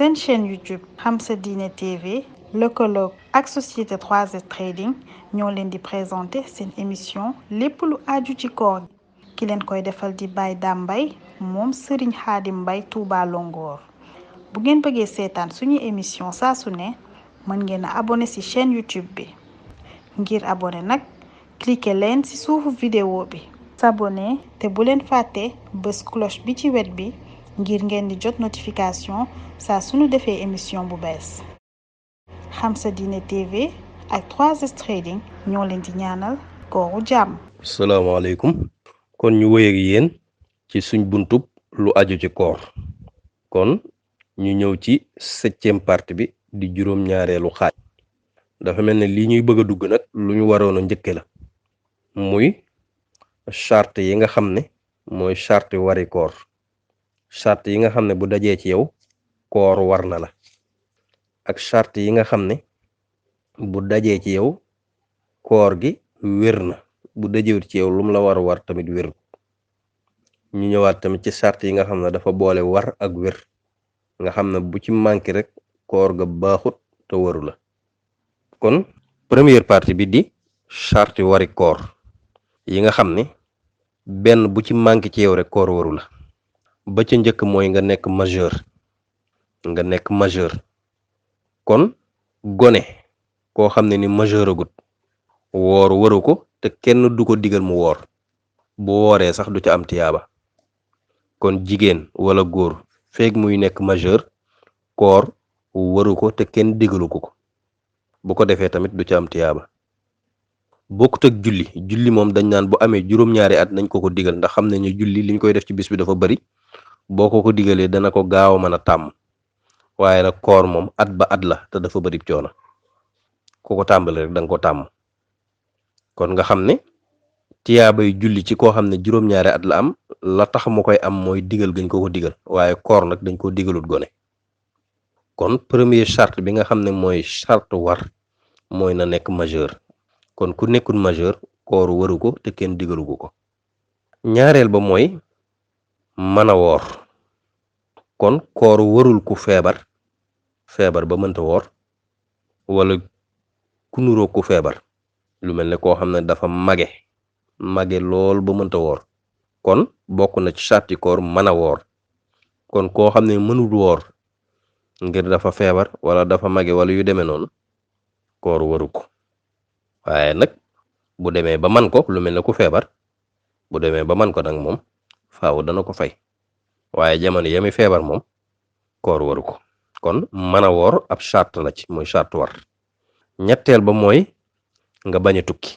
seen chaîne YouTube Xam Sa Diine TV lëkkaloog ak société 3S Trading ñoo leen di présenter seen émission lépp lu aju ci koor ki leen koy defal di Baye Dame Mbaye moom Serigne Khadim Mbaye Touba Longoor bu ngeen bëggee seetaan suñu émission saa su ne mën ngeen a abonné ci chaîne YouTube bi ngir abonné nag cliquer leen ci suufu vidéo bi s'abonner te bu leen fàtte bës cloche bi ci wet bi ngir ngeen di jot notification saa suñu defee émission bu bees Xam Sa Diine TV ak 3S Trading ñoo leen di ñaanal kooru jàmm. salaamaaleykum kon ñu wéy ak yéen ci suñ buntub lu aju ci koor kon ñu ñëw ci 7e partie bi di juróom-ñaareelu xaaj dafa mel ne lii ñuy bëgg a dugg nag lu ñu waroon a njëkke la muy charte yi nga xam ne mooy charte wari koor charte yi nga xam ne bu dajee ci yow koor war na la ak charte yi nga xam ne bu dajee ci yow koor gi wér na bu dajewut ci yow lum la war tamit wér ñu ñëwaat tamit ci charte yi nga xam ne dafa boole war ak wér nga xam ne bu ci manqué rek koor ga baaxut te waru la kon première partie bi di charte wari koor yi nga xam ne benn bu ci manqué ci yow rek koor waru la ba ca njëkk mooy nga nekk majeur kon gone koo xam ne ni majeur agut woor waru ko te kenn du ko digal mu woor bu wooree sax du ca am tiyaaba kon jigéen wala góor feeg muy nekk majeur koor waru ko te kenn digalu ko bu ko defee tamit du ca am tiyaaba bokkut ak julli moom dañ naan bu amee juróom-ñaari at nañ ko digal ndax xam nañu julli liñ koy def ci bis bi dafa bari boo ko digalee dana ko gaaw a mën a tàmm waaye nag koor moom at ba at la te dafa bari coono ku ko tàmbali rek danga ko tàmm kon nga xam ne tiyaabay julli ci koo xam ne juróom-ñaari at la am la tax mu koy am mooy digal gañ ko digal waaye koor nag dañ ko digalut gone kon premier charte bi nga xam ne mooy charte war mooy na nekk majeur kon ku nekkul majeur koor waru ko te kenn digalugu ko ñaareel ba mooy mën a woor kon koor warul ku feebar ba mënta woor wala ku nuroo ku feebar lu mel ne koo xam ne dafa mage lool ba mënta woor kon bokk na ci sarti koor mën a woor kon koo xam ne mënul woor ngir dafa feebar wala dafa mage wala yu demee noonu koor waru ko waaye nag bu demee ba man ko lu mel ne ku feebar bu demee ba man ko nag moom faaw dana ko fay waaye jamono yami feebar moom koor waru ko kon mën a woor ab charte la ci mooy charte war ñetteel ba mooy nga bañ a tukki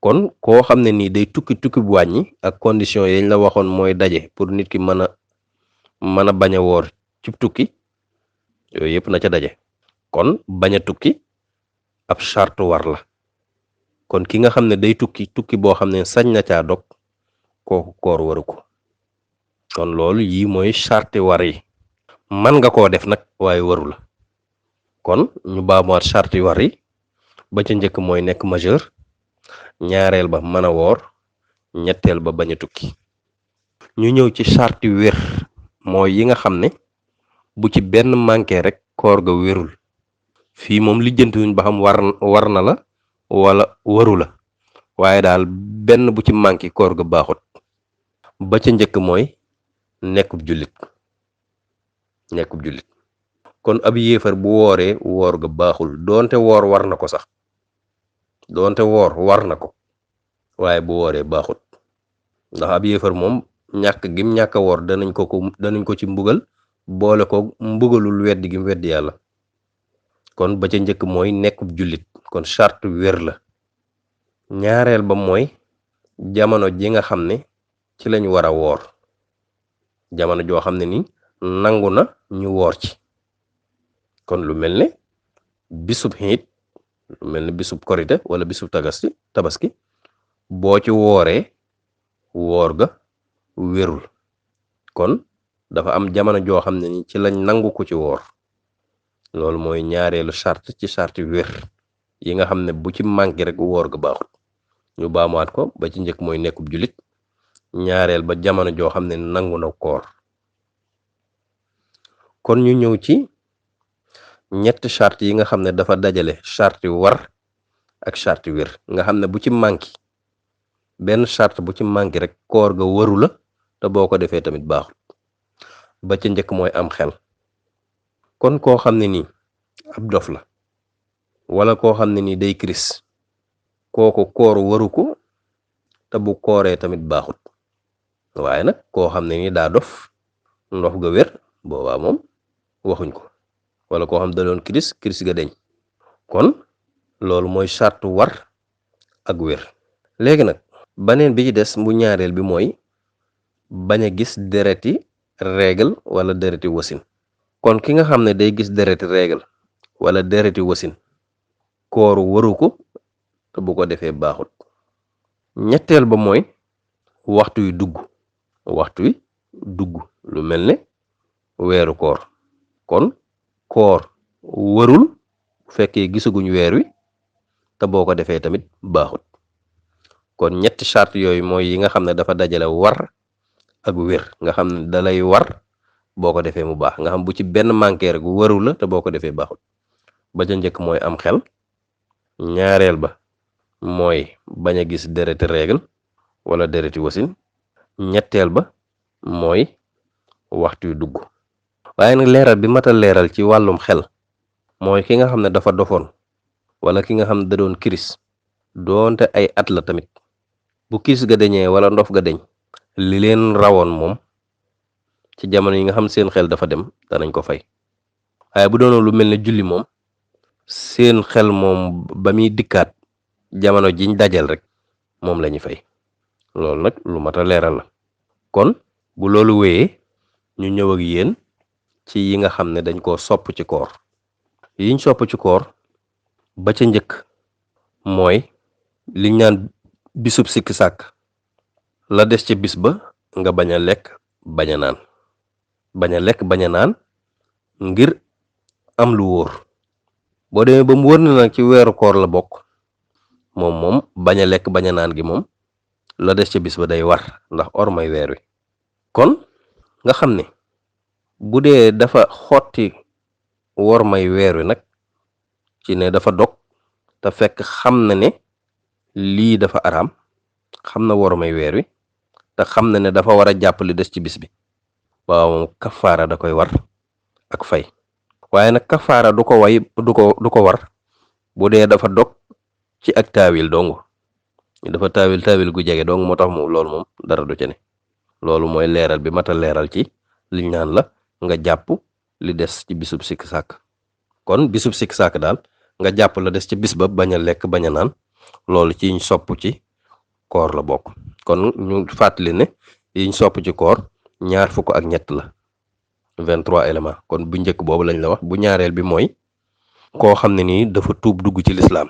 kon koo xam ne nii day tukki bu wàññi ak condition yañ la waxoon mooy daje pour nit ki mën a bañ a woor ci tukki yooyu yëpp na ca daje kon bañ a tukki ab charte war la kon ki nga xam ne day tukki boo xam ne sañ na caa dog kooku koor waru ko kon loolu yi mooy charte war yi man nga koo def nag waaye waru la kon ñu baamuwaat charte war yi ba ca njëkk mooy nekk majeur ñaareel ba mën a woor ñetteel ba bañ a tukki ñu ñëw ci charte wér mooy yi nga xam ne bu ci benn manqué rek koor ga wérul fii moom lijjantiwuñ ba xam war na la wala waru la waaye daal benn bu ci manqué koor ga baaxut ba ca njëkk mooy nekkub jullit kon ab yéefar bu wooree woor ga baaxul doonte woor war na ko sax waaye bu wooree baaxut ndax ab yéefar moom ñàkk gim ñàkk a woor danañ ko ci mbugal boole ko mbugalul weddi gim weddi yàlla kon ba ca njëkk mooy nekkub jullit kon charte wér la ñaareel ba mooy jamono ji nga xam ne ci lañ war a woor jamono joo xam ne ni nangu na ñu woor ci kon lu mel ne bisub xiit lu mel ne bisub korite wala bisub tabaski boo ci wooree woor ga wérul kon dafa am jamono joo xam ne ni ci lañ nangu ko ci woor loolu mooy ñaareelu charte ci charte wér yi nga xam ne bu ci manqué rek woor ga baaxut ñu baamuwaat ko ba ci njëkk mooy nekkub jullit ñaareel ba jamono joo xam ne nangu na koor kon ñu ñëw ci ñetti charte yi nga xam ne dafa dajale charte yu war ak charte yu wér nga xam ne bu ci manqué benn charte bu ci manqué rek koor ga waru la te boo ko defee tamit baaxul ba ca njëkk mooy am xel kon koo xam ne nii ab dof la wala koo xam ne nii day kiris kooku koor waru ko te bu kooree tamit baaxul waaye nag koo xam ne nii daa dof ndof ga wér boobaa moom waxuñ ko wala koo xam da doon kiris ga deñ kon loolu mooy charte war ak wér léegi nag baneen bi ci des bu ñaareel bi mooy bañ a gis dereti règle wala dereti wasin kon ki nga xam ne day gis dereti règle wala dereti wasin kooru waru ko te bu ko defee baaxut ñetteel ba mooy waxtu wi dugg lu mel ne weeru koor kon koor warul bu fekkee gisaguñ weer wi te boo ko defee tamit baaxut kon ñetti charte yooyu mooy yi nga xam ne dafa dajale war ak wér nga xam ne dalay war boo ko defee mu baax nga xam bu ci benn manqué rek waru la te boo ko defee baaxut ba ca njëkk mooy am xel ñaareel ba mooy bañ a gis dereti règle wala dereti wasin ñetteel ba mooy waxtu yu dugg waaye nag leeral bi matal leeral ci wàllum xel mooy ki nga xam ne dafa dofoon wala ki nga xam ne da doon kiris doonte ay at la tamit bu kiris ga deñee wala ndof ga deñ li leen rawoon moom ci jamono yi nga xam seen xel dafa dem danañ ko fay waaye bu doonoon lu mel ne julli moom seen xel moom ba muy dikkaat jamono jiñ dajal rek moom lañu fay loolu nag lu mat a leeral la kon bu loolu wéyee ñu ñëw ak yéen ci yi nga xam ne dañ koo sopp ci koor yiñ sopp ci koor ba ca njëkk mooy liñ naan bisub sikki sàkk la des ca bis ba nga bañ a lekk bañ a naan ngir am lu wóor boo demee ba mu wër na nag ci weeru koor la bokk moom bañ a lekk bañ a naan gi moom la des ca bis ba day war ndax or may weer wi kon nga xam ne bu dee dafa xotti wor may weer wi nag ci ne dafa dog te fekk xam na ne lii dafa araam xam na wor may weer wi te xam na ne dafa war a jàpp li des ci bis bi waaw moom kafaara da koy war ak fay waaye nag kafaara du ko war bu dee dafa dog ci ak taawil dong dafa taawil gu jege dong moo tax moom loolu moom dara du ca ne loolu mooy leeral bi matal leeral ci liñ naan la nga jàpp li des ci bisub sikk sàkk kon bisub sikk sàkk daal nga jàpp la des ci bis ba bañ a lekk bañ a naan loolu ci yiñ sopp ci koor la bokk kon ñu fàttali ne yiñ sopp ci koor 23 la 23 éléments kon bu njëkk boobu lañ la wax bu ñaareel bi mooy koo xam ne nii dafa tuub dugg ci lislaam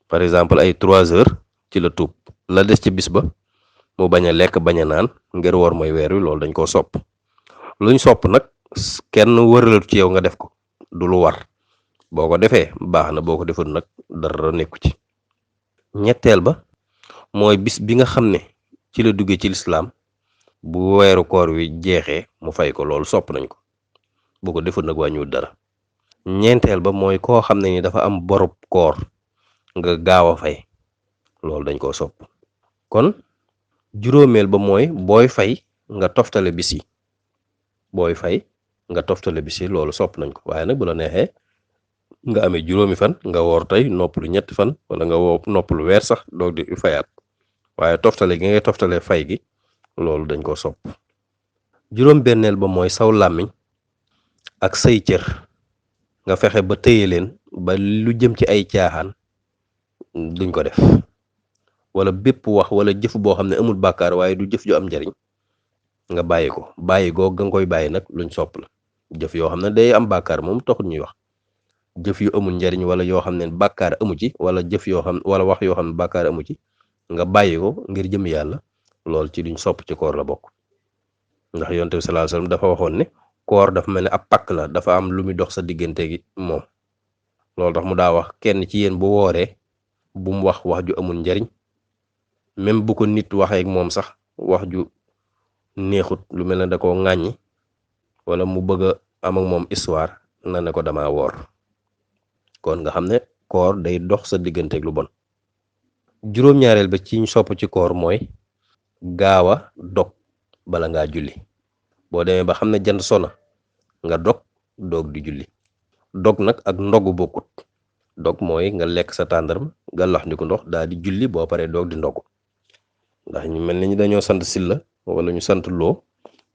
par exemple ay 3 heures ci la tuub la des ci bis ba mu bañ a lekk bañ a naan ngir war mooy weer wi loolu dañ koo sopp luñ sopp nag kenn wëralatu ci yow nga def ko du lu war boo ko defee baax na boo ko deful nag dara nekku ci ñetteel ba mooy bis bi nga xam ne ci la duggee ci lislaam bu weeru koor wi jeexee mu fay ko loolu sopp nañ ko bu ko deful nag wàññiwul dara ñeenteel ba mooy koo xam ne ni dafa am borub koor nga gaaw a fay loolu dañ koo sopp kon juróomeel ba mooy booy fay nga toftale bis yi loolu sopp nañ ko waaye nag bu la neexee nga amee juróomi fan nga woor tey noppalu ñetti fan wala nga noppalu weer sax doog di fayaat waaye toftale gi ngay toftale fay gi loolu dañ koo sopp juróom benneel ba mooy saw làmmiñ ak say cër nga fexe ba téye leen ba lu jëm ci ay caaxaan duñ ko def wala bépp wax wala jëf boo xam ne amul bàkkaar waaye du jëf ju am njariñ nga bàyyi ko bàyyi goo nga koy bàyyi nag luñ sopp la jëf yoo xam ne day am bàkkaar moom taxul ñuy wax jëf yu amul njariñ wala yoo xam ne bàkkaar amu ci wala jëf yoo xam wala wax yoo xam ne bàkkaar amu ci nga bàyyi ko ngir jëm yàlla lool ci luñ sopp ci koor la bokk ndax yonent bi sallallahu alayhi wasallam dafa waxoon ne koor dafa mel ne ab pakk la dafa am lu muy dox sa diggante gi moom loolu tax mu daa wax kenn ci yéen bu wooree bu mu wax ju amul njariñ même bu ko nit waxee ak moom sax wax ju neexut lu mel ne da koo ŋàññi wala mu bëgg a am ak moom histoire na ne ko dama woor kon nga xam ne koor day dox sa digganteeg lu bon. juróom-ñaareel ba ci ñu sopp ci koor mooy gaaw a dog bala ngaa julli boo demee ba xam ne jant sona nga doog di julli. dog nag ak ndogu bokkut. dog mooy nga lekk sa tàndarma nga lax ndi ko ndox daal di julli boo paree doog di ndogu ndax ñu mel ni ñu dañoo sant Silla wala ñu sant Loo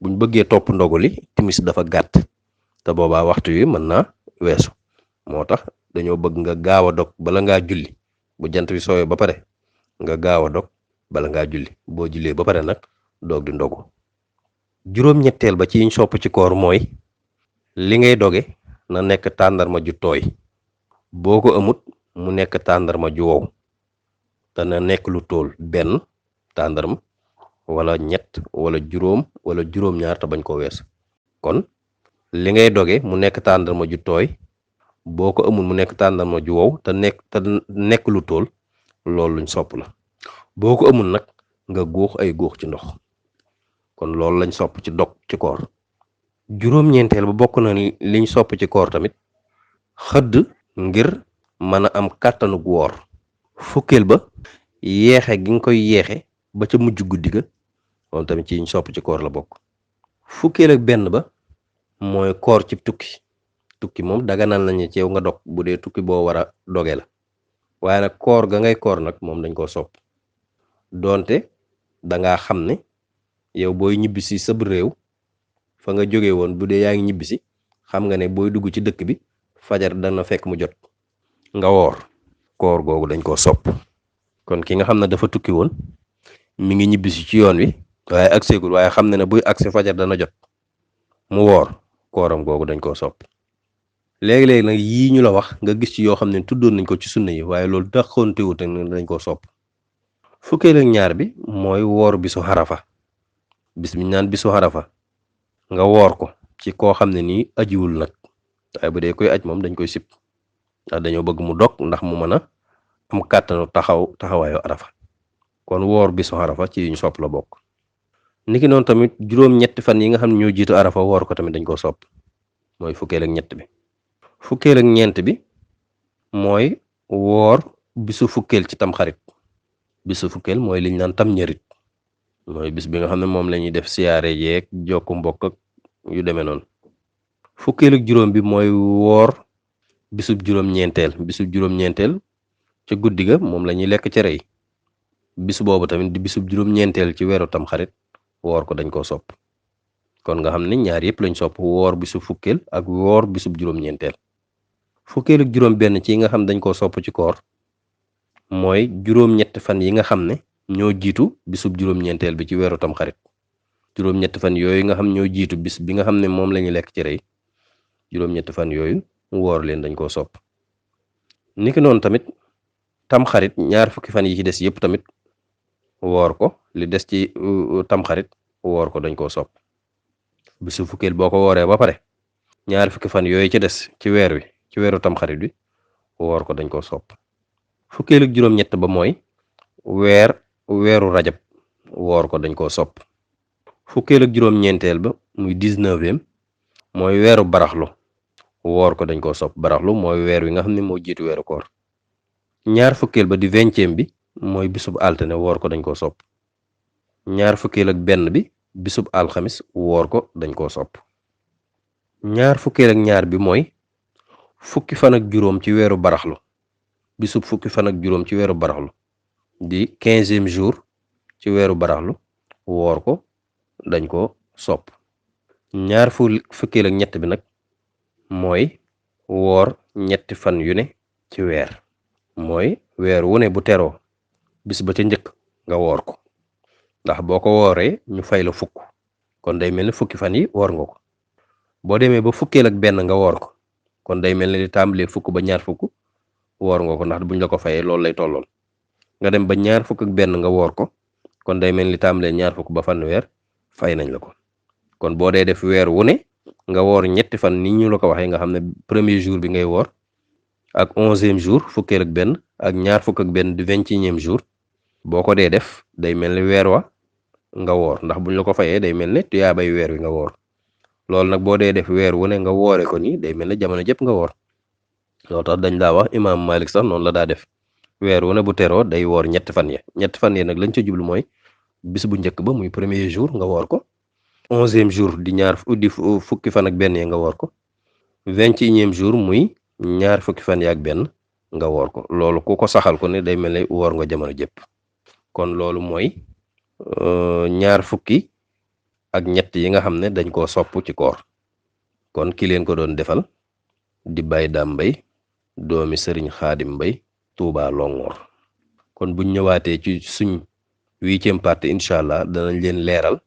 buñ bëggee topp ndogu li timis dafa gàtt te boobaa waxtu wi mën naa weesu moo tax dañoo bëgg nga gaaw a dog bala ngaa julli bu jant bi soowee ba pare nga gaaw a dog bala ngaa julli boo jullee ba pare nag doog di ndogu. juróom-ñetteel ba ci yiñ sopp ci koor mooy li ngay doge na nekk tàndarma ju tooy boo ko amut mu nekk tàndarma ju wow te na nekk lu tool benn tàndarma wala ñett wala juróom wala juróom-ñaar te bañ koo wees kon li ngay doge mu nekk tàndarma ju tooy boo ko amul mu nekk tàndarma ju wow te nekk lu tool loolu luñ sopp la boo ko amul nag nga góox ay góox ci ndox kon loolu lañ sopp ci dog ci koor. juróom-ñeenteel ba bokk na liñ sopp ci koor tamit xëdd ngir mën a am kàttanu woor. fukkeel ba yeexe gi nga koy yeexe ba ca mujj guddi ga loolu tamit ci yiñ sopp ci koor la bokk. fukkeel ak benn ba mooy koor ci tukki moom daganal nañu ci yow nga dog bu dee tukki boo war a doge la waaye nag koor ga ngay koor nag moom dañ koo sopp doonte dangaa xam ne yow booy ñibbisi sab réew fa nga jóge woon bu dee yaa ngi ñibbisi xam nga ne booy dugg ci dëkk bi fajar dana fekk mu jot nga woor koor googu dañ koo sopp kon ki nga xam ne dafa tukki woon mi ngi ñibbisi ci yoon wi waaye agseegul waaye xam ne buy agsi fajar dana jot mu woor kooram googu dañ koo sopp. léegi-léegi nag yii ñu la wax nga gis ci yoo xam ne tuddoon nañ ko ci sunna yi waaye loolu taxontewut ak dañ koo sopp. fukkeel ak ñaar bi mooy woor bisu xarafa bis bi ñaan bisu xarafa nga woor ko ci koo xam ne nii ajiwul nag waaye bu dee koy aj moom dañ koy sip ndax dañoo bëgg mu dog ndax mu mën a am kàttanu taxawaayu arafa kon woor bisu xarafa ci ñu sopp la bokk. niki noonu tamit juróom-ñetti fan yi nga xam ne ñoo jiitu arafa woor ko tamit dañ koo sopp mooy fukkeel ak ñett bi. fukkeel ak ñeent bi mooy woor bisu fukkeel ci tamxarit bisu fukkeel mooy liñ naan tam ñarit mooy bis bi nga xam ne moom la ñuy def siyaare yeeg jokku mbokk ak yu demee noonu. fukkeel ak juróom bi mooy woor bisub juróom-ñeenteel ca guddi ga moom la ñuy lekk cere yi bis boobu tamit di bisub juróom-ñeenteel ci weeru tamxarit woor ko dañ koo sopp kon nga xam ne ñaar yëpp lañ sopp woor bisu fukkeel ak woor bisub juróom-ñeenteel. fukkeel ak juróom benn ci yi nga xam dañ koo sopp ci koor mooy juróom-ñetti fan yi nga xam ne ñoo jiitu bisub juróom-ñeenteel bi ci weeru tamxarit juróom-ñetti fan yooyu nga xam ñoo jiitu bis bi nga xam ne moom la ñuy lekk cere yi juróom-ñetti fan yooyu woor leen dañ koo sopp. niki noonu tamit tamxarit ñaar fukki fan yi ci des yëpp tamit woor ko li des ci tamxarit woor ko dañ koo sopp bisu fukkeel boo ko wooree ba pare ñaar fukki fan yooyu ci des ci weer wi ci weeru tamxarit bi woor ko dañ koo sopp. fukkeel ak juróom-ñett ba mooy weeru rajab woor ko dañ koo sopp. fukkeel ak juróom-ñeenteel ba muy 19e mooy weeru baraxlu woor ko dañ koo sopp baraxlu mooy weer wi nga xam ne moo jiitu weeru koor. ñaar fukkeel ba di 20e bi mooy bisub altine woor ko dañ koo sopp. ñaar fukkeel ak benn bi bisub alxamis woor ko dañ koo sopp. ñaar fukkeel ak ñaar bi mooy fukki fan ak juróom ci weeru baraxlu bisub fukki fan ak juróom ci weeru baraxlu di 15e jour ci weeru baraxlu woor ko dañ ko sopp. ñaar fukkeel ak ñett bi nag mooy woor ñetti fan yu ne ci weer mooy weer wu ne bu teroo bis ba ca njëkk nga woor ko ndax boo ko wooree ñu fay la fukk kon day mel ni fukki fan yi woor nga ko. boo demee ba fukkeel ak benn nga woor ko kon day mel ni di tàmbalee fukk ba ñaar fukk woor nga ko ndax buñ la ko fayee loolu lay tolloon nga dem ba ñaar fukk ak benn nga woor ko kon day mel ni tàmbalee ñaar fukk ba fanweer fay nañ la ko. kon boo dee def weer wu ne nga woor ñetti fan ni ñu la ko waxee nga xam ne premier jour bi ngay woor ak 11e jour fukkeel ak benn ak ñaar fukk ak benn di 21e jour boo ko dee def day mel ni weer wa nga woor ndax buñ la ko fayee day mel ne tuyaabay weer wi nga woor loolu nag boo dee def weer wu ne nga woore ko nii day mel ne jamono jëpp nga woor loolu tax dañ daa wax imaam Malik sax noonu la daa def weer wu ne bu teroo day woor ñetti fan yi nag lañ ca jublu mooy bis bu njëkk ba muy premier jour nga woor ko 11e jour di fukki fan ak benn yi nga woor ko 21e jour muy ñaar fukki fan yi ak benn nga woor ko loolu ku ko saxal ko ne day mel ne woor nga jamono jëpp kon loolu mooy ñaar fukki ak ñett yi nga xam ne dañ koo sopp ci koor kon ki leen ko doon defal di Baye Dame Mbaye doomi Serigne Khadim Mbaye Touba Longhor kon buñ ñëwaatee ci suñ 8e partie incha allah danañ leen leeral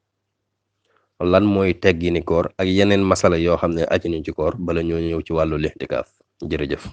lan mooy teggini koor ak yeneen masala yoo xam ne aju nañ ci koor bala ñoo ñëw ci wàllu lixtikaaf jërëjëf